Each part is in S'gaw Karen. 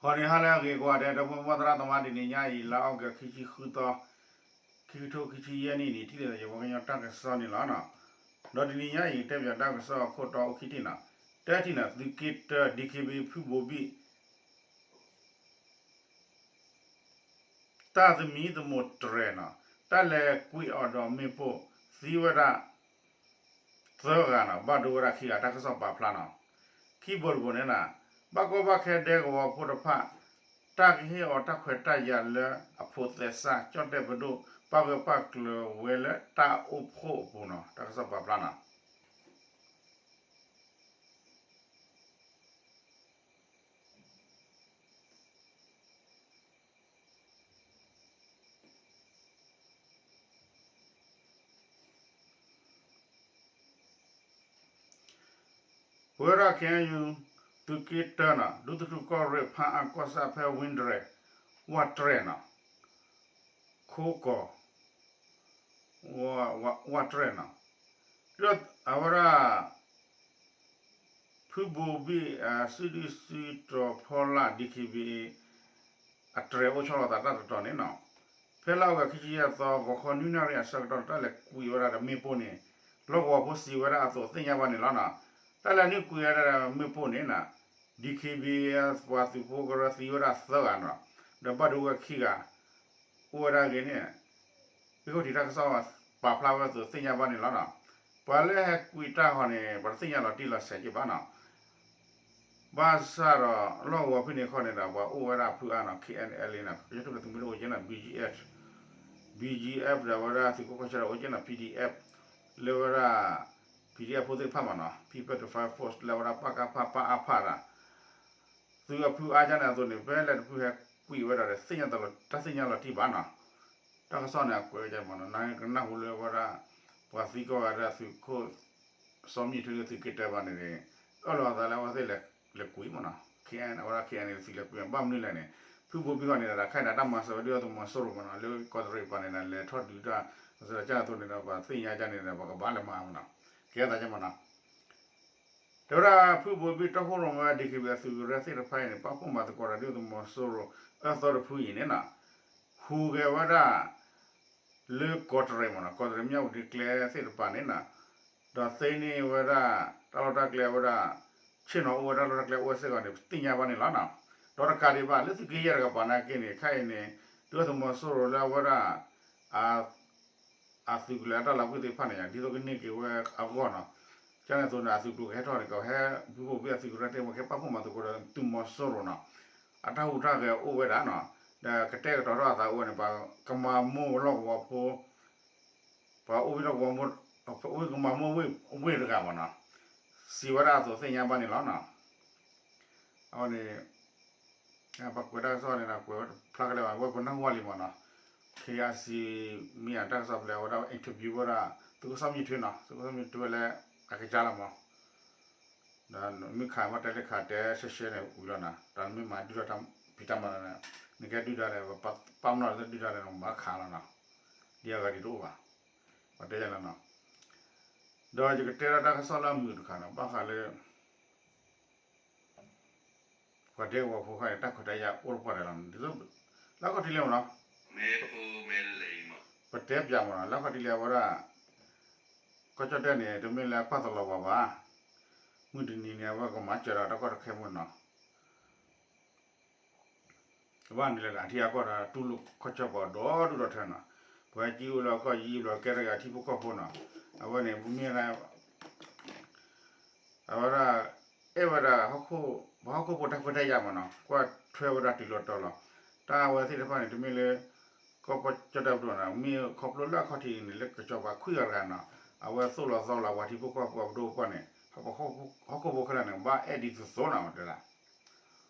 ဂီၤန့ၣ်ဟါလၢအဂ့ၤကိးဂၤဒဲး ဒီပုၢ်ဝဲၢ်သရၣ်သမါ တနံၤညါအံၤ လါအီကူး ခံဆံဃုသီ ခံကထိခံဆံယဲၢ်နံၣ်န့ၣ် ထံၣ်လိာ်သးယဝဲကညီတၢ်ကစီၣ်န့ၣ်လီၤ. ဒီးတနံၤညါအံၤ တဲပၠးတၢ်ကစီၣ်အခိၣ်တီအိၣ်ခံထံၣ်န့ၣ်, တထံၣ်န့ၣ် သုးက့တၢ DKBA ဖုဘိဘံၣ် တၢ်သမံသမိးတြဲၤန့ၣ် တၢ်လဲၤကွံာ်အီၤဒီးမ့ၣ်ပိၢ် သံဝဲဒၣ်သၢဂၤန့ၣ် ဘၣ်ဒိဝဲဒၣ်ခံဂၤ တၢ်ကစီၣ်ပာ်ဖျါန့ၣ်. ခံဘိတဘိန့ၣ်န့ၣ် ဘၣ်ကီဘၣ်ခဲဒဲကဝီၤဖိတဖၣ် တၢ်ကဟ့ၣ်အီၤတၢ်ခွဲးတၢ်ယာ်လၢအဖိးသဲစး ကၠီၣ်တဲၣ်ပဒိၣ် ပာ်ဂၢၢ်ပာ်ကျၢၤဝဲလၢတၢ်အိၣ်ဖှိၣ်အပူၤန့ၣ် တၢ်ကစီၣ်ပာ်ဖျါန့ၣ်. ပဝဲဒၣ် KNU သုးက့တၢန့ၣ် ဒူသထူၣ်ကီၢ်ရ့ၣ် ဖၣ်အၣ်ကီၢ်ဆၣ်ဖဲ ဝ့ၣ်တြဲၤ ဝၣ်တြဲၤန့ၣ် ခိကီၢ် ဝၣ်တြဲၤန့ၣ် ဒီးအဝဲဒၣ် ဖုဘိဘံၣ် စုဒုၣ်စုတီၤဖီလာ် DKBA အတြဲၤအိၣ်ဆီလီၤသးတၢ်တတီၤန့ၣ်န့ၣ်, ဖဲလါအီကူး ခံဆံယဲၢ်သီ ဂီၤခီနွံနၣ်ရံၣ်အဆၢကတီၢ် တၢ်လဲၤကွံာ်ဝဲဒၣ်ဒီးမ့ၣ်ပိၢ်န့ၣ် လီၢ်ကဝီၤဖိစံးဝဲဒၣ်အသိးသ့ၣ်ညါဘၣ်န့ၣ်လီၤ. တၢ်လဲၤနုာ်ကွံာ်ဝဲဒၣ်ဒီးမ့ၣ်ပိၢ်န့ၣ်န့ၣ် DKBA ပှၤသုးဖိကရၢသံဝဲဒၣ်သၢဂၤန့ၣ်, ဒီးဘၣ်ဒိဝဲခံဂၤ အိၣ်ဝဲဒၣ်အဂ့ၢ်န့ၣ် ဂ့ၢ်ခိၣ်ထံးတၢ်ကစီၣ်ပာ်ဖျါဝဲအသိးသ့ၣ်ညါဘၣ်န့ၣ်လီၤ. ပှၤလၢဟဲကွံာ်တၢ်ဃီန့ၣ် ပှၤတသ့ၣ်ညါလီၤတံၢ်လီၤဆဲးက့ဘၣ်န့ၣ်. ဘၣ်ဆၣ်ဒီးလီၢ်ကဝီၤဖဲန့ၣ်ခီန့ၣ်ဒီး ပှၤအိၣ်ဝဲဒၣ်ဖုအါန့ၣ် KNLA န့ၣ် ကညီထူၣ်ဖျဲးသုးမုၢ်ဒိၣ်အိၣ်က့န့ၣ် BGF, BGF ဒီးဝဲဒၣ်သုးခိၣ်ကီၢ်ဆၢဒီးအိၣ်က့န့ၣ် PDF လၢဝဲဒၣ် PDF ဖိသ့ၣ်တဖၣ်မ့ၢ်န့ၣ် People Defence Force လၢဝဲဒၣ် ပကဖ ပအဖ ဒၣ် သုးအဖုအါကန့ၣ်အသိးန့ၣ် ဖဲလဲၣ်တဖုဟဲကွံာ်ဝဲဒၣ်ဒီး တၢ်သ့ၣ်ညါလီၤတံၢ်ဘၣ်န့ၣ်. တၢ်ကစီၣ်န့ၣ် အကွဲးဝဲဒၣ်မ့ၢ်န့ၣ် နကနၢ်ဟူလၢဝဲဒၣ် ပှၤသံကွၢ်ဝဲဒၣ်သုးခိၣ် စီၤမံၣ်ထွဲလၢသုးက့တၢဘၣ်န့ၣ်န့ၣ် အၢၣ်လီၤအသးလၢအဝဲသ့ၣ်လဲၤကွံာ်မ့ၢ်န့ၣ် KNLA ဝဲဒၣ် KNLA သုးလဲၤကွံာ် ဘၣ်မနုၤလဲၣ်န့ၣ် ဖုဘိဘံၣ်ဃီန့ၣ်ဒီး ခဲအံၤန့ၣ် တၢ်မၤစၢၤဝဲဒၣ်သုးမီၤစိရိၤမ့ၢ်န့ၣ် လၢကီးတရံးပၤန့ၣ်ဒီး လဲၤထီၣ်ဒုးတၢ် မၤစၢၤတၢ်ကန့ၣ်အသိးန့ၣ်ဒီး ပှၤသ့ၣ်ညါကန့ၣ်ဒီး ပှၤကဘၣ်လဲၤမၤမ့ၢ်န့ၣ် ကဲသးကမ့ၢ်န့ၣ် တဲဝဲဒၣ်ဖုဘိဘံၣ်တီခိၣ်ရိၣ်မဲ DKBA အသုးကရၢသ့ၣ်တဖၣ်အံၤန့ၣ် ပာ်ဖှိၣ်မၤသကိးဒီးဒုၣ်ဒါသုးမီၤစိရိၤ အၢသီတဖုအံၤန့ၣ်န့ၣ် ဟူးဂဲၤဝဲဒၣ် လၢကီးတရံးမ့ၢ်န့ၣ် ကီးတရံးမၠၣ်ဝတံၤကျဲသ့ၣ်တဖၣ်န့ၣ်န့ၣ် ဒီးသ့န့ၢ်ဝဲဒၣ် တၢ်လီၢ်တၢ်ကျဲဝဲဒၣ် ဆ့ၣ်နီၤအိၣ်ဝဲဒၣ်လီၢ်တၢ်ကျဲအိၣ်ဝဲစ့ၢ်ကီးန့ၣ် ပသ့ၣ်ညါဘၣ်န့ၣ်လီၤ. ဒီးတကးဒံးဘၣ် လၢသုးက့ယဲၢ်တကပၤနာ်က့န့ၣ် ခဲအံၤန့ၣ် ဒုၣ်ဒါသုးမီၤစိရိၤလၢအဝဲဒၣ် အသုးကလၢၤအတၢ်လီၤကွံာ်သ့ၣ်တဖၣ်န့ၣ် ဒ်သိးကန့ၢ်က့ၤဝဲအဂီၢ်န့ၣ် ကန့ၣ်အသိးန့ၣ် အသုးကျိၤကဟဲထီၣ်န့ၣ် ကဟဲဖုဘိဘံၣ်အသုးကရၢသ့ၣ်တဖၣ် ကဟဲပာ်ဖှိၣ်မၤသကိးဒီးသုးမီၤစိရိၤန့ၣ် အတၢ်ဟူးတၢ်ဂဲၤအိၣ်ဝဲဒၣ်န့ၣ် ဒီးကတဲာ်ကတီၤထီၣ်အသးအိၣ်ဝဲန့ၣ် ပှၤကမၤမိၢ်လီၢ်ကဝီၤဖိ ပှၤအိၣ်ဝဲလီၢ်ကဝီၤမိၢ် ပှၤအိၣ်ကမၤမိၢ်ဝ့ၢ်တဂၤမ့ၢ်န့ၣ် စံးဝဲဒၣ်အသိးသ့ၣ်ညါဘၣ်န့ၣ်လီၤ. အဝဲန့ၣ် ပှၤကွဲးတၢ်ကစီၣ်န့ၣ်ဒီး ကွဲးဝဲတဖျါကလဲာ်ဘၣ် ဝဲပနၢ်ဟူဝဲလံမ့ၢ်န့ၣ် KIC မ့ၢ်အတၢ်ကစီၣ်ဖျါဝဲဒၣ် interview ဝဲဒၣ် သုးခိၣ်စီၤမံၣ်ထွဲန့ၣ် သုးခိၣ်စီၤမံၣ်ထွဲလၢအကစၢ်လီၤမ့ၢ် ဒီးမ့ၢ်ခးမ့ၢ်တဲလၢခးတဲရှဲရှဲန့ၣ်ဝံၤလီၤန့ၣ် တၢ်နမ့ၢ်မၤဒုၣ်ဒါတၢ်ဖံးတၢ်မၤလီၤန့ၣ် နကဲဒုၣ်ဒါဒီး ပာ်ပနီၣ်လၢဒုၣ်ဒါဒီး နဘၣ်ခးလီၤန့ၣ် ဒ်အဂၤဒ်တအိၣ်ဘၣ် ပှၤတဲယၤလီၤန့ၣ် ဒီးယကတဲဒၣ်တၢ်ကစီၣ်လၢအမုာ်တခါန့ၣ် ဘၣ်ဃးလၢ ပှၤဒဲကဝီၤဖိခါန့ၣ် တၢ်ခွဲးတၢ်ယာ်အိၣ်တပှၢ်ဒီးလီၤန့ၣ် ဒ်သိး လၢခီၣ်ထံးလဲၣ်မ့ၢ်နီၤ ပတဲပၠးမ့ၢ်နီၤ လၢခီၣ်ထံးလဲၣ်အဝဲဒၣ် ကီၢ်ကၠီၣ်တဲၣ်န့ၣ် တမ့ၢ်လၢအကွၢ်သလီၤပှၤဘၣ် မုၢ်တနံၤန့ၣ် အဝဲကမၤစၢၤဒီးတၢ်ကီတၢ်ခဲမ့ၢ်နီၤ ဘၣ်န့ၣ်လဲၣ် အထံအကီၢ်ဒီးတူၢ်လိာ်ခီၣ်ဆၢပှၤဒီဒူၣ်ဒီထၢနီၤ ပှၤဟဲကံအိၣ်လၢအကီၢ်ယံၤဘျီကဲတဂၤထံဖိကီၢ်ဖိနီၤ အဝဲန့ၣ် မ့ၢ် အဝဲဒၣ် အဲၣ်ဝဲဒၣ် ပှၤဟီၣ်ခိၣ်ဖိတၢ်ခွဲးတၢ်ယာ်မ့ၢ်နီၤ ကွၢ်ထွဲဝဲဒၣ်တုၤလီၤတီၤလီၤ တၢ်အဝဲသ့ၣ်တဖၣ်န့ၣ် တမ့ၢ်လၢ ကီၢ်ကၠီၣ်တဲၣ်ပဒိၣ်နီၤ မ့ၢ်ခီဖျိလၢအခီၣ်ထံးန့ၣ် လၢကစီၤပၤခွံဂၤတဂၤနီၤ အဝဲသိၣ်လီၤသီလီၤပှၤထံဖိကီၢ်ဖိအပဒိၣ်ပပှၢ်န့ၣ် ဟီၣ်ခိၣ်ဖိခဲလၢာ်န့ၣ် ဘၣ်အဲၣ်ဒ်သိးသိးနီၤ တဲဒၣ်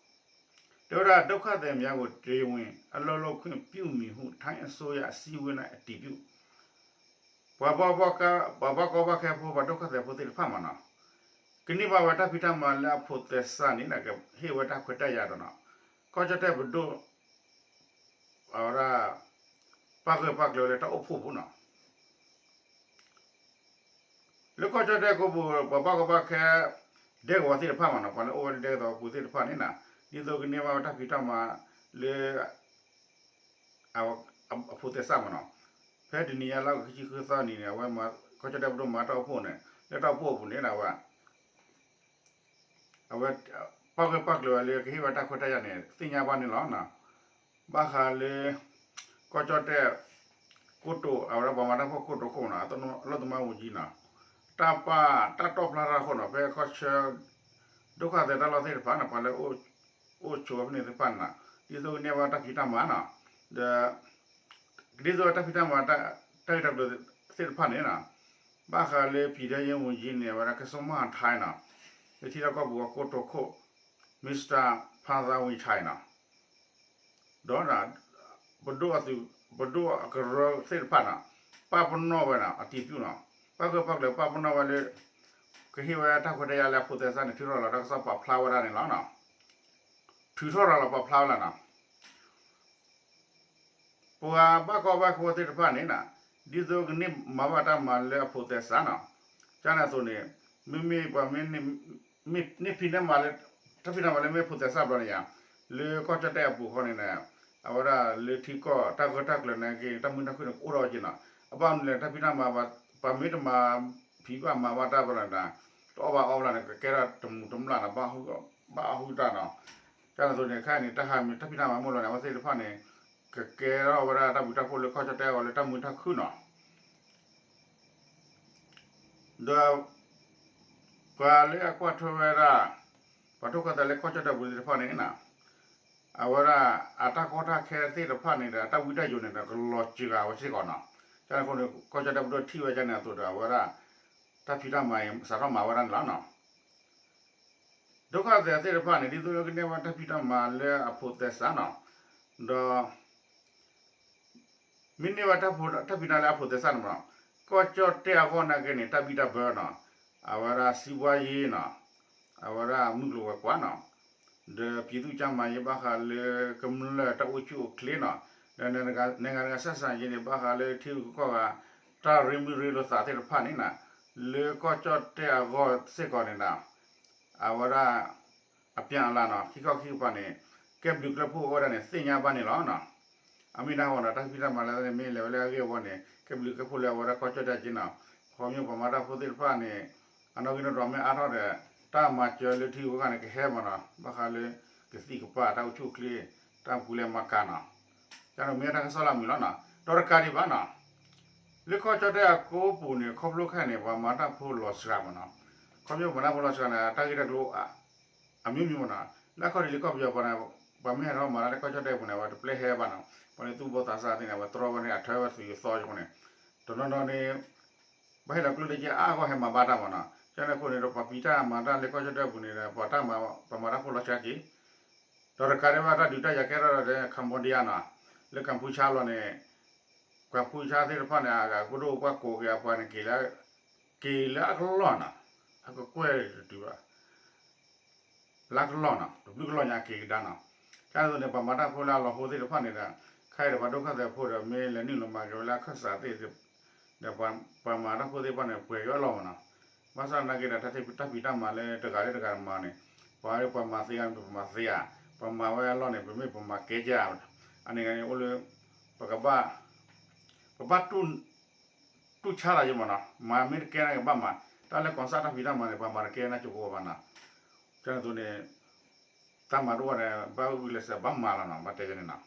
တဲဝဲဒၣ် ဒုက္ခသည်များကို တရားဝင်အလုပ်လုပ်ခွင့်ပြုမည်ဟု ထိုင်းအစိုးရအစည်းအဝေး၌အတည်ပြု ပှၤဘၣ်ကီဘၣ်ခဲဖိ ပှၤဒုက္ခသည်ဖိသ့ၣ်တဖၣ်မ့ၢ်နီၤ ကန့ၢ်ဘၣ်ဝဲတၢ်ဖံးတၢ်မၤလၢအဖိးသဲစးန့ၣ် ကဟ့ၣ်ဝဲတၢ်ခွဲးတၢ်ယာ်ဒီးနီၤ ကီၢ်ကၠီၣ်တဲၣ်ပဒိၣ် အဝဲဒၣ် ပာ်ဂၢၢ်ပာ်ကျၢၤလၢတၢ်အိၣ်ဖှိၣ်ပူၤနီၤ လၢကီၢ်ကၠီၣ်တဲၣ်ကိးပူၤ ပှၤဘၣ်ကီဘၣ်ခဲ ဒဲကဝီၤသ့ၣ်တဖၣ်မ့ၢ်နီၤ ပှၤလၢအိၣ်ဝဲဒၣ်ဒဲကဝီၤပူၤသ့ၣ်တဖၣ်န့ၣ်နီၤ ဒ်သိးကန့ၢ်ဘၣ်ဝဲတၢ်ဖံးတၢ်မၤလၢ အဖိးသဲစးမ့ၢ်နီၤ, ဖဲတနံၤညါလါအီကူး ခံဆံဃုသီနံၤန့ၣ် အဝဲ ကီၢ်ကၠီၣ်တဲၣ်ပဒိၣ်မၤတၢ်အိၣ်ဖှိၣ်န့ၣ် လၢတၢ်အိၣ်ဖှိၣ်အပူၤန့ၣ် အဝဲ အဝဲ ပာ်ဂၢၢ်ပာ်ကျၢၤဝဲလၢကဟ့ၣ်ဝဲတၢ်ခွဲးတၢ်ယာ်န့ၣ် သ့ၣ်ညါဘၣ်န့ၣ်လီၤ. ဘၣ်ဃးလၢ ကီၢ်ကၠီၣ်တဲၣ် ကိတိာ် အဝဲဒၣ်ပှၤမၤတၢ်ဖိကိတိာ်ခိၣ်နီၤ အလီၢ်သမါဝူၤကၠံနီၤ တၢ်ပာ်တၢ်တီၣ်ဖျါထီၣ်အဃိနီၤ ဖဲကီၢ်ဆၢ ဒိၣ်ခါသဲတၢ်လီၢ်သ့ၣ်တဖၣ်န့ၣ် ပှၤလၢအိၣ်ဆိးဝဲဖဲန့ၣ်သ့ၣ်တဖၣ်န့ၣ် ဒ်သိးကန့ၢ်ဘၣ်တၢ်ဖံးတၢ်မၤနီၤ ဒီး ဒ်သိးတၢ်ဖံးတၢ်မၤ တၢ်ဂ့ၢ်တၢ်ကျိၤသ့ၣ်တဖၣ်န့ၣ်နီၤ ဘၣ်ဃးလၢပံၤဒဲယ့ဝူၤကၠံန့ၣ် အဝဲဒၣ်ကစီၣ်မၤထါနီၤ လၢထံလီၢ်ကီၢ်ပူၤအကိတိာ်ခိၣ် Mister ဖါသးဝံထါနီၤ ဒီး ပဒိၣ်အသုး ပဒိၣ်အကရၢသ့ၣ်တဖၣ်နီၤ ပာ်ပနီၣ်ဝဲနီၤ အတံၤပျူၣ်နီၤ ပာ်ဂၢၢ်ပာ်ကျၢၤပာ်ပနီၣ်ဝဲလၢ ကဟ့ၣ်ဝဲတၢ်ခွဲးတၢ်ယာ်လၢအဖိးသဲစးန့ၣ် ထုးထီၣ်လီၤတၢ်ကစီၣ်ပာ်ဖျါဝဲဒၣ်န့ၣ်လီၤ. ထုးထီၣ်လီၤလီၤပာ်ဖျါဝဲလီၤနီၤ ပှၤဘၣ်ကီဘၣ်ခဲသ့ၣ်တဖၣ်န့ၣ်နီၤ ဒ်သိးကန့ၢ်မၤဘၣ်တၢ်မၤလၢအဖိးသဲစးနီၤ ကန့ၣ်အသိးန့ၣ် မ့မ့ၢ်ပှၤမ့ၢ် န့ၢ်ဖံးန့ၢ်မၤလၢ တၢ်ဖံးတၢ်မၤလၢမ့ၢ်ဖိးသဲစးဘျီန့ၣ်ယါ လၢကီၢ်ကၠီၣ်တဲၣ်အပူၤဃီန့ၣ် အဝဲဒၣ်လၢထံကီၢ်တၢ်ဂၢၢ်တၢ်ကျၢၤန့ၣ်က့ တၢ်မုာ်တၢ်ခုၣ်န့ၣ် ကအိၣ်ထီၣ်က့နီၤ အဘၣ်မနုၤလဲၣ် တၢ်ဖံးတၢ်မၤ ပှၤမ့ၢ်တမၤဖံးဘၣ်မၤဘၣ်တၢ်ဘျီန့ၣ် တအီၣ်ဘၣ်အီဘျီန့ၣ် ကကဲထီၣ်တမူးတမျၢ်နီၤ ဘၣ်ဟုၣ်တၢ်နီၤ ကန့ၣ်အသိးန့ၣ် ခဲအံၤန့ၣ် တၢ်ဟးမ့ၢ်တၢ်ဖံးတၢ်မၤမ့ၢ်လီၤန့ၣ် အဝဲသ့ၣ်တဖၣ်န့ၣ် ကကဲထီၣ်ဝဲဒၣ်တၢ်ဘျုးတၢ်ဖှိၣ်လၢကီၢ်ကၠီၣ်တဲၣ်အဂီၢ်လၢတၢ်မုာ်တၢ်ခုၣ်နီၤ ဒီး ပှၤလၢအကွၢ်ထွဲဝဲဒၣ် ပှၤဒိၣ်ခါသဲလၢကီၢ်ကၠီၣ်တဲၣ်ပူၤသ့ၣ်တဖၣ်န့ၣ်နီၤ အဝဲဒၣ်အတၢ်ကီတၢ်ခဲသ့ၣ်တဖၣ်န့ၣ်ဒီး အတၢ်ဝံတၢ်ယိးန့ၣ်ဒီး ကလီၤစှၤဝဲစ့ၢ်ကီးနီၤ ကန့ၣ်အဃိန့ၣ် ကီၢ်ကၠီၣ်တဲၣ်ပဒိၣ်ထံၣ်ဝဲကန့ၣ်အသိးဒီး အဝဲဒၣ် တၢ်ဖံးတၢ်မၤအံၤ စးထီၣ်မၤဝဲဒၣ်န့ၣ်လီၤနီၤ ဒိၣ်ခါသဲသ့ၣ်တဖၣ်န့ၣ် ဒ်သိးကန့ၢ်ဝဲတၢ်ဖံးတၢ်မၤလၢအဖိးသဲစးနီၤ ဒီး မ့ၢ်န့ၢ်ဝဲတၢ်ဖံးတၢ်မၤလၢအဖိးသဲစးန့ၣ်မ့ၢ်နီၤ ကီၢ်ကၠီၣ်တဲၣ်အဂီၢ်နာ်က့န့ၣ် တၢ်ဘံၣ်တၢ်ဘၢနီၤ အဝဲဒၣ်စံးဘှါယ့နီၤ အဝဲဒၣ်မုၢ်ကျိၤဝဲၤကွာ်နီၤ ဒီး ပြည်သူ့ကျန်းမာရေး ဘၣ်ဃးလၢကမျၢၢ်တၢ်အိၣ်ဆူၣ်အိၣ်ချ့နီၤ ဒီး နိုင်ငံတကာဆက်ဆံရေးန့ၣ် ဘၣ်ဃးလၢထံရူၢ်ကီၢ်ဂၤ တၢ်ရ့မုၢ်ရ့လိာ်သးသ့ၣ်တဖၣ်န့ၣ်နီၤ လၢကီၢ်ကၠီၣ်တဲၣ်အဂီၢ်စ့ၢ်ကီးန့ၣ်နီၤ အဝဲဒၣ် အပြန်အလှန်နီၤ ခံခီခံကပၤန့ၣ် ကဲဘျုးကဲဖှိၣ်ဝဲဒၣ်န့ၣ် သ့ၣ်ညါဘၣ်န့ၣ်လီၤနီၤ အမ့ၢ်ဒၣ်ဟီဒီး တၢ်ဖံးတၢ်မၤလၢန့ၣ် မ့ၢ်လဲၤဝဲလၢအဂ့ၢ်အဝီန့ၣ် ကဲဘျုးကဲဖှိၣ်လၢအဝဲဒၣ်ကီၢ်ကၠီၣ်တဲၣ်က့နီၤ ခီဖျိပှၤမၤတၢ်ဖိသ့ၣ်တဖၣ်န့ၣ် အနီၣ်ဂံၢ်နီၣ်ဒွးမ့ၢ်အါထီၣ်ဒီး တၢ်မၤစၢၤလၢထံဂုၤကီၢ်ဂၤန့ၣ် ကဟဲမ့ၢ်နီၤ ဘၣ်ဃးလၢ ကသံၣ်ကပၤတၢ်အိၣ်ဆူၣ်အိၣ်ချ့ တၢ်ပူၤလဲၤမၤကၤနီၤ ကန့ၣ်မ့ၢ်တၢ်ကစီၣ်လၢအမုာ်လီၤနီၤ ဒီးတကးဒံးဘၣ်နီၤ လၢကီၢ်ကၠီၣ်တဲၣ်အကိးပူၤန့ၣ် ခီဖျိခဲအံၤန့ၣ် ပှၤမၤတၢ်ဖိလီၤစှၤမ့ၢ်နီၤ ခီဖျိပှၤမၤတၢ်ဖိလီၤစှၤန့ၣ် တၢ်ဂ့ၢ်တၢ်ကျိၤ အမျိုးမျိုးမ့ၢ်နီၤ လၢအခီၣ်ထံးလံၤကီၢ်ပယီၤပှၤန့ၣ် ပှၤမ့ၢ်ဟဲထီၣ်မၤတၢ်လၢကီၢ်ကၠီၣ်တဲၣ်ပူၤန့ၣ် အဝဲတပျဲဟဲဘၣ်နီၤ ပှၤလၢသူၣ်ဘီၣ်သးစၢ်သ့ၣ်န့ၣ် အဝဲတြီဝဲန့ၣ် အထၢဝဲသုးယသီအဃိန့ၣ် တနီၤနီၤန့ၣ် ဘၣ်ဟ့ၣ်လီၤကျိၣ်လၢက့အါဂီၢ်ဟဲမၤဘၣ်တၢ်မ့ၢ်နီၤ ကန့ၣ်အဃိန့ၣ်ဒီး ပှၤဖံးတၢ်မၤတၢ်လၢကီၢ်ကၠီၣ်တဲၣ်ပူၤန့ၣ်ဒီး ပှၤတၢ်မၤ ပှၤမၤတၢ်ဖိလီၤစှၤက့ၤ ဒီးတကးဒံးဘၣ်တၢ်ဒုးတၢ်ယၤကဲထီၣ်ဒီး Cambodia နီၤ လၢကမ်ပူၤကၠါလီၤန့ၣ် ကမ်ပူၤကၠါသ့ၣ်တဖၣ်န့ၣ် အပဒိၣ်ပှၤကိးက့ၤအပှၤန့ၣ် က့ၤလၢအကလီၢ်နီၤ အကကွဲၢ်တတုၤဘၣ် လၢအကလီၢ်နီၤ တဘျုးကလီၢ်ညါက့ၤကဒါနီၤ ကန့ၣ်အသိးန့ၣ် ပှၤမၤတၢ်ဖိလၢအလီၤဟိသ့ၣ်တဖၣ်န့ၣ်ဒီး ခဲအံၤဒီးပှၤဒိၣ်ခါသဲဖိဒီး မ့ၢ်လဲၤနုာ်လီၤမၤက့ၤဝဲလၢအခၢၣ်စးသ့ၣ် ဒီးပှၤမၤတၢ်ဖိသ့ၣ်တဖၣ်န့ၣ် ပှဲၤက့ၤအလီၢ်မ့ၢ်နီၤ ဘၣ်ဆၣ်သနာ်က့ဒီး တၢ်ဖံးတၢ်မၤလၢတဂၤလၢတဂၤမၤန့ၣ် ပှၤပှၤမၤသ့ဧါ ပမၤသ့ဧါ ပမၤဝဲအလီၢ်န့ၣ် ပမ့ၢ်ပမၤကဲကၢ် အန့ၣ်အိၣ်လၢ ပကဘၣ် ပဘၣ်တူၢ်ဆါသးယမ့ၢ်နီၤ မၤမ့ၢ်တကဲန့ၣ်ကဘၣ်မၤ တၢ်လၢကီၢ်စၢ်တၢ်ဖံးတၢ်မၤန့ၣ် ပှၤမၤတကဲန့ၣ်ကၠိကိးဘၣ်နီၤ ကန့ၣ်အသိးန့ၣ် တၢ်မၤတအိၣ်န့ၣ် ဘၣ်ဂုာ်ကျဲးစၢးဘၣ်မၤလီၤနီၤ ဘၣ်တဲယန့ၣ်နီၤ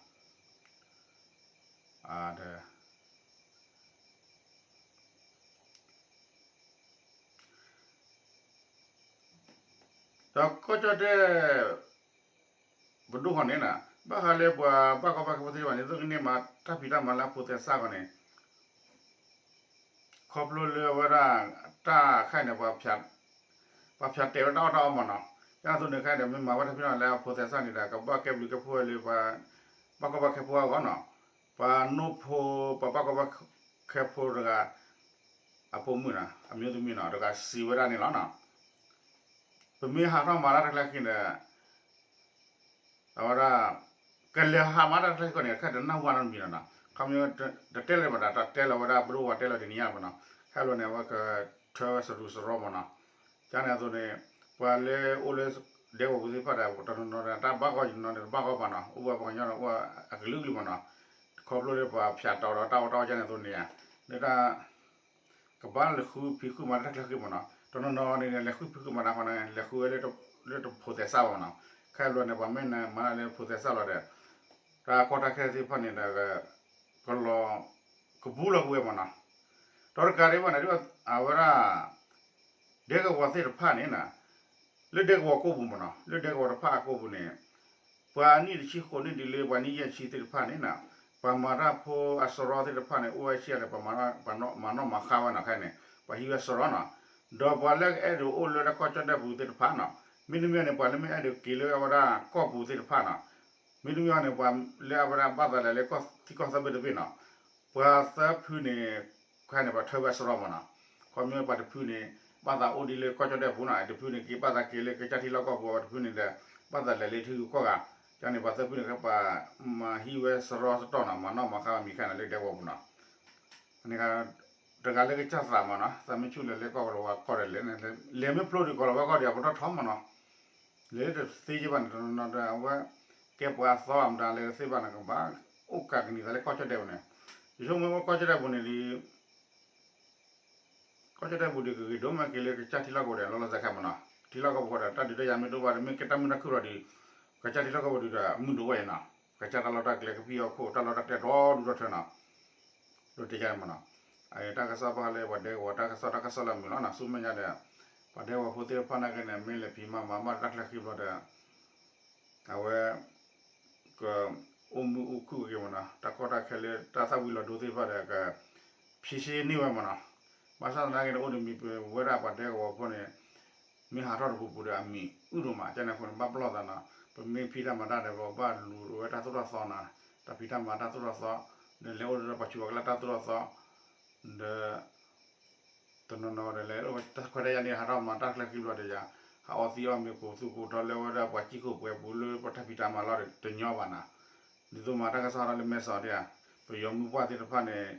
ဒီးကီၢ်ကၠီၣ်တဲၣ် ပဒိၣ်ဃီန့ၣ်နီၤ ဘၣ်ဃးလၢပှၤဘၣ်ကီဘၣ်ခဲဖိသ့ၣ်တဖၣ်န့ၣ် ဒ်သိးကန့ၢ်မၤတၢ်ဖံးတၢ်မၤလၢအဖိးသဲစးဃီန့ၣ် ခီဖျိလၢအဝဲဒၣ် တၢ်ခဲအံၤန့ၣ် ပှၤဖၠးတဲာ်ဝဲတၢ်အီၣ်တၢ်အီမ့ၢ်နီၤ ကန့ၣ်အသိးန့ၣ် ခဲအံၤန့ၣ် မ့ၢ်မၤဝဲတၢ်ဖံးတၢ်မၤလၢအဖိးသဲစးန့ၣ်ဒီး ကဘၣ်ကဲဘျုးကဲဖှိၣ်ဝဲလၢ ဘၣ်ကီဘၣ်ခဲဖိအဂီၢ်နီၤ ပှၤနိၣ်ဖိ ပှၤဘၣ်ကီဘၣ်ခဲဖိတဂၤ အဖိမုၣ်နီၤ အမျိုးသမီးနီၤ တဂၤစံးဝဲဒၣ်န့ၣ်လီၤနီၤ ပမ့ၢ်ဟးထီၣ်မၤတၢ်တၢ်ချၢခံန့ၣ် အဝဲဒၣ် ကလဲၤဟးမၤတၢ်တၢ်ချၢခံန့ၣ် ခဲအံၤတနၢ်ဟူဘၣ်နီတမံၤလီၤနီၤ ခီဖျိတတဲလၢၤဘၣ်ဒီး တၢ်တဲလီၤဝဲဒၣ် ပဒိၣ်ဝဲတဲလီၤတနံၤညါဘၣ်နီၤ ဟဲလီၤန့ၣ် အဝဲကထၢဝဲစရူးစရီမ့ၢ်နီၤ ကန့ၣ်အသိးန့ၣ် ပှၤလၢအိၣ်လၢ ဒဲကဝီၤပူၤသ့ၣ်တဖၣ်ဒီး တနီၤနီၤဒီး တၢ်ဘၣ်ဂီၢ်ယနီၤန့ၣ် တဘၣ်ဂီၢ်ဘၣ်နီၤ, အိၣ်ဝဲပှၤကညီဒီး အိၣ်အကလုာ်ကလုာ်မ့ၢ်နီၤ, ခီဖျိလၢပှၤဖၠးတီၤဒီးတၢ်အီၣ်တၢ်အီကန့ၣ်အသိးန့ၣ်ဧါ, လၢတၢ် ကဘၣ်လဲၤဃုဖံးဃုမၤတၢ်ချၢဃံမ့ၢ်နီၤ, တနီၤနီၤန့ၣ် လဲၤဃုဖံးဃုမၤတၢ်ဃီန့ၣ် လဲၤဃုဝဲလၢတဖိးသဲးစၢ်ဘၣ်မ့ၢ်နီၤ, ခဲအံၤဘျီန့ၣ် ပှၤမ့ၢ်မၤတၢ်လၢဖိးသဲးစၢ်လီၤဒီး တၢ်ကီတၢ်ခဲသ့ၣ်တဖၣ်န့ၣ်ဒီး ကလီၤ ကဘူးလီၤကွံာ်ဝဲမ့ၢ်နီၤ, ဒီးတကးဒံးဘၣ်န့ၣ် အဝဲဒၣ် ဒဲကဝီၤသ့ၣ်တဖၣ်န့ၣ်နီၤ လၢဒဲကဝီၤကိးပူၤမ့ၢ်နီၤ, လၢဒဲကဝီၤတဖၣ်အကိးပူၤန့ၣ် ပှၤနံၣ်တဆံဃိးနံၣ်တုၤလၢပှၤနံၣ်ယဲၢ်ဆံသ့ၣ်တဖၣ်န့ၣ်နီၤ, ပှၤမၤတၢ်ဖိအစရီသ့ၣ်တဖၣ်န့ၣ် အိၣ်ဝဲဆံးအါလဲၣ် ပှၤမၤနီၣ်မၤဃါဝဲနီၤ, ခဲအံၤန့ၣ် ပှၤဟံးဝဲစရီနီၤ, ဒီးပှၤလၢကအဲၣ်ဒိးအိၣ်လၢလၢကီၢ်ကၠီၣ်တဲၣ်ပူၤသ့ၣ်တဖၣ်နီၤ, မ့တမ့ၢ်န့ၣ် ပှၤလၢမ့ၢ်အဲၣ်ဒိးက့ၤလၢအဝဲဒၣ်ကီၢ်ပူၤသ့ၣ်တဖၣ်နီၤ, မ့တမ့ၢ်န့ၣ် ပှၤလၢအဝဲဒၣ်ဘၣ်သးလဲၤလၢကီၢ်ထံကီၢ်သၢဘ့ၣ်တဘ့ၣ်နီၤ, ပှၤသၢဖုန့ၣ် ခဲအံၤန့ၣ် ပှၤထၢဝဲစရီမ့ၢ်နီၤ, ခီမ့ၢ်ပှၤတဖုန့ၣ် ဘၣ်သးအိၣ်ဒ်လၢကီၢ်ကၠီၣ်တဲၣ်ပူၤနီၤ, တဖုန့ၣ် က့ၤဘၣ်သးက့ၤလၢကစၢ်ထံလီၢ်ကီၢ်ပူၤ, တဖုန့ၣ်ဒီး ဘၣ်သးလဲၤလၢထံဂုၤကီၢ်ဂၤ, ကန့ၣ် ပှၤသၢဖုန့ၣ် ပှၤမၤဟံးဝဲစရီစတီၢ်နီၤ, မၤနီၣ်မၤဃါမံၤခဲအံၤန့ၣ် လၢဒဲကဝီၤပူၤနီၤ တဂၤလၢကစၢ်သးမ့ၢ်နီၤ, သးမ့ၢ်ဆူၣ်လဲၤလၢကီၢ်ကလီၤဝါကီၢ်ဒီးလဲၣ်, လဲၤမ့ၢ်ဖျိဒံးကီၢ်လီၤဝါကီၢ်ဒံး အပတီၢ်ထီမ့ၢ်နီၤ, လဲၤတသ့ယဲၢ်ဘၣ်န့ၣ် တနီၤနီၤဒီး အဝဲ ကဲပှၤအသီအမတၤလဲၤတသ့ဘၣ်န့ၣ် ကဘၣ်အိၣ်ကးကနံၤသးလၢကီၢ်ကၠီၣ်တဲၣ်ပူၤန့ၣ်, ယဆိကမိၣ်ဝဲကီၢ်ကၠီၣ်တဲၣ်ပူၤန့ၣ်ဒီး ကီၢ်ကၠီၣ်တဲၣ်ပူၤဒီး ကဂ့ၤဒိၣ်မးက့ၤလၢကစၢ်ထံလီၢ်ကီၢ်ပူၤဒီး လီၤလီၤဆဲးဆဲးမ့ၢ်နီၤ, ထံလီၢ်ကီၢ်ပူၤဃီဒီး တၢ်ဒုးတၢ်ယၤမ့ၢ်တအိၣ်ဘၣ်ဒီး မ့ၢ်ကဲတၢ်မုာ်တၢ်ခုၣ်လီၤဒီး ကစၢ်ထံလီၢ်ကီၢ်ပူၤဒီး မုာ်ဒိၣ်ဝဲအံၤနီၤ, ကစၢ်တၢ်လီၢ်တၢ်ကျဲကဖံးအီၣ်ခိၣ် တၢ်လီၢ်တၢ်ကျဲဒီဒူၣ်ဒီထၢနီၤ ဒိးတဲယါမ့ၢ်နီၤ, တၢ်ကစီၣ်ဘၣ်ဃးလၢပှၤဒဲကဝီၤ တၢ်ကစီၣ်တၢ်ကစီၣ်လၢအမုာ်လီၤနီၤ, ဆူမဲာ်ညါဒီး ပှၤဒဲကဝီၤဖိသ့ၣ်တဖၣ်နာ်က့န့ၣ် မ့ၢ်လဲၤဖံးမၤမၤဘၣ်တၢ်ချၢဃံဘျီဒီး အဝဲ ကအိၣ်မုာ်အိၣ်ခုၣ်က့ၤမ့ၢ်နီၤ, တၢ်ကီတၢ်ခဲလၢတၢ်သၣ်ဝံၤလီၤဒိသ့ၣ်တဖၣ်ဒီး က ဖြေရှင်း န့ၢ်ဝဲမ့ၢ်နီၤ, ဘၣ်ဆၣ်သနာ်က့န့ၣ် အိၣ်ဒီးမံၤပဝဲဒၣ်ပှၤဒဲကဝီၤဖိန့ၣ် မ့ၢ်ဟးထီၣ်တပူၤပူၤဒီး အမံၤအုၣ်ဒိၣ်မး ကန့ၣ်အဃိန့ၣ် ဘၣ်ပလီၢ်သးနီၤ, ပမ့ၢ်ဖံးတၢ်မၤတၢ်ဒီး ပဘၣ်လူၤဝဲတၢ်သိၣ်တၢ်သီနီၤ, တၢ်ဖံးတၢ်မၤတၢ်သိၣ်တၢ်သီ, ဒီးလဲၤအိၣ်ဒီးပှၤဆူးပှၤကလၢ်တၢ်သိၣ်တၢ်သီ, ဒီး တနီၤနီၤဒီးလဲၤအိၣ်တၢ်ခွဲးတၢ်ယာ်န့ၣ် ဟးထီၣ်မၤတၢ်ချၢဃံဘျီဒီးယၤ, ဟးအီသံးအီၣ်မ့ၤကိးသူကိးထီလၢဝဲဒၣ်ပှၤစံၣ်ခိၣ်ပှဲၤပူၤလၢပှၤတၢ်ဖံးတၢ်မၤလီၤဒီးတညီဘၣ်နီၤ, ဒ်သိးမၤတၢ်ကစီၣ်ဟးထီၣ်လၢမဲဆီးဒၣ်ဧါ, ပယီၤမုၢ်ပှၢ်သ့ၣ်တဖၣ်န့ၣ်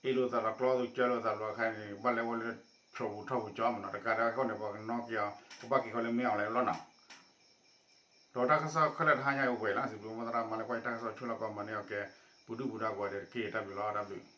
အ့ၣ်လိာ်သးဒီးကျီသူကၢလိာ်သးဘျီအခါန့ၣ် ဘၣ်လဲၤအိၣ်လၢ ထီၣ်ပူၤထီၣ်ပူၤကၠီမ့ၢ်နီၤ, တကးဒံးအဃိန့ၣ် ပှၤကနီၣ်က့ၤအီၤ ကဘၣ်က့ၤဃီလၢမဲအီၤလဲၣ်လီၤနီၤ, ဒီးတၢ်ကစီၣ်ခဲလၢာ်တဟါညါအံၤအိၣ်ပှဲၤလီၤ, စံးဘျုးမိၢ်သရၣ်မၤလၢကွၢ်ယတၢ်ကစီၣ်ဆိလီၢ်ကီးမၤန့ၢ်အီၤကဲ ပူၤဒုၣ်ပူၤဒါပှၤဒီးတက့ၢ် တၢ်ဘျုးလီၤ တၢ်ဘျုး